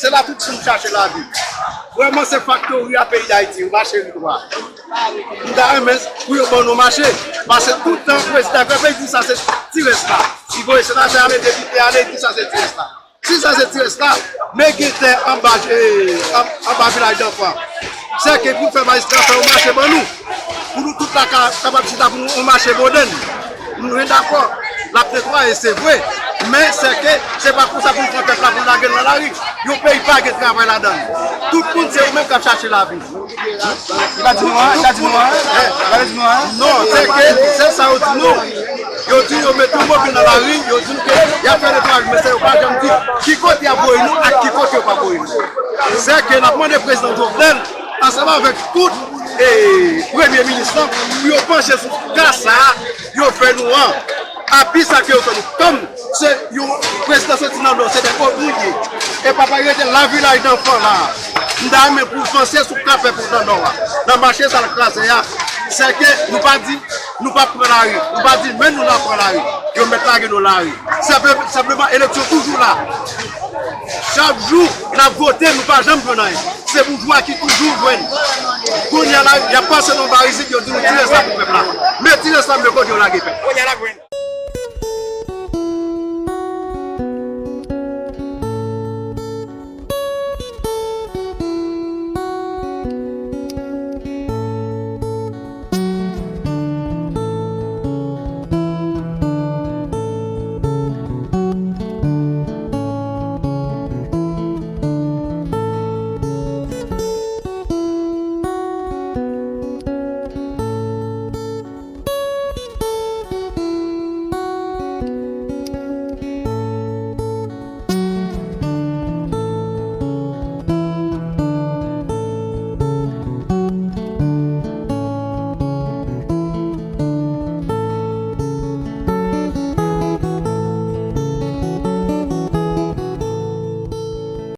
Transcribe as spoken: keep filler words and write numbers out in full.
Se la tout moun chache lavi. Vrèman, se faktori a peyi Dayiti, yon mache ri dwa. M ta renmen pou yo ban nou mache. Paske tout tan, prezidan Kanpe di sa se ti rès la. Li voye senatè ale, depite ale, li di sa se ti rès la. Si sa se ti rès la, men gen tè anba, eh, an- anba vilaj danfan. Sèke pou fè majistra fè yon mache ban nou. Pou nou tout la ka- kapab chita pou nou yon mache modèn. Nou ren dakò. L ap netwaye, se vre. Men sèke se pa konsa pou nou pran pèp la pou nou lage l nan lari. Yon peyi pa gen travay ladan l. Tout moun se yo menm k ap chache lavi. Li pa di nou anyen, li pa di nou anyen. Li pa di nou anyen. Non, sèke se sa yo di nou. Yo di yo mete yon mobil nan lari, yo di nou ke y ap fè netwayaj, men se yo pa janm di ki kote y ap voye nou ak ki kote yo pa voye nou. Sèke n ap mande prezidan Jovenel, ansanm avèk tout eh, premye minis lan, pou yo panche sou ka sa a yo fè nou an. Abi sa ke yo fè nou. Kòm se yon prezidan soti nan nò, se de ouvriye. E papa rete la vilaj danfan la. M ta renmen pou l panse sou ka pèp nan nò a. Nan mache sa l kraze a. Sèke nou pa di, nou pa pran lari. Nou pa di, men nou nan pran lari. Yo mèt lage nou lari. Senple- Senpleman, eleksyon toujou la. Chak jou, n ap vote, nou pa janm jwenn anyen. Se boujwa ki toujou jwenn. Kounye a la, y ap pase nan Barizit, yo di nou ti rès la pou pèp la. Men ti rès la, men kote yo lage pèp.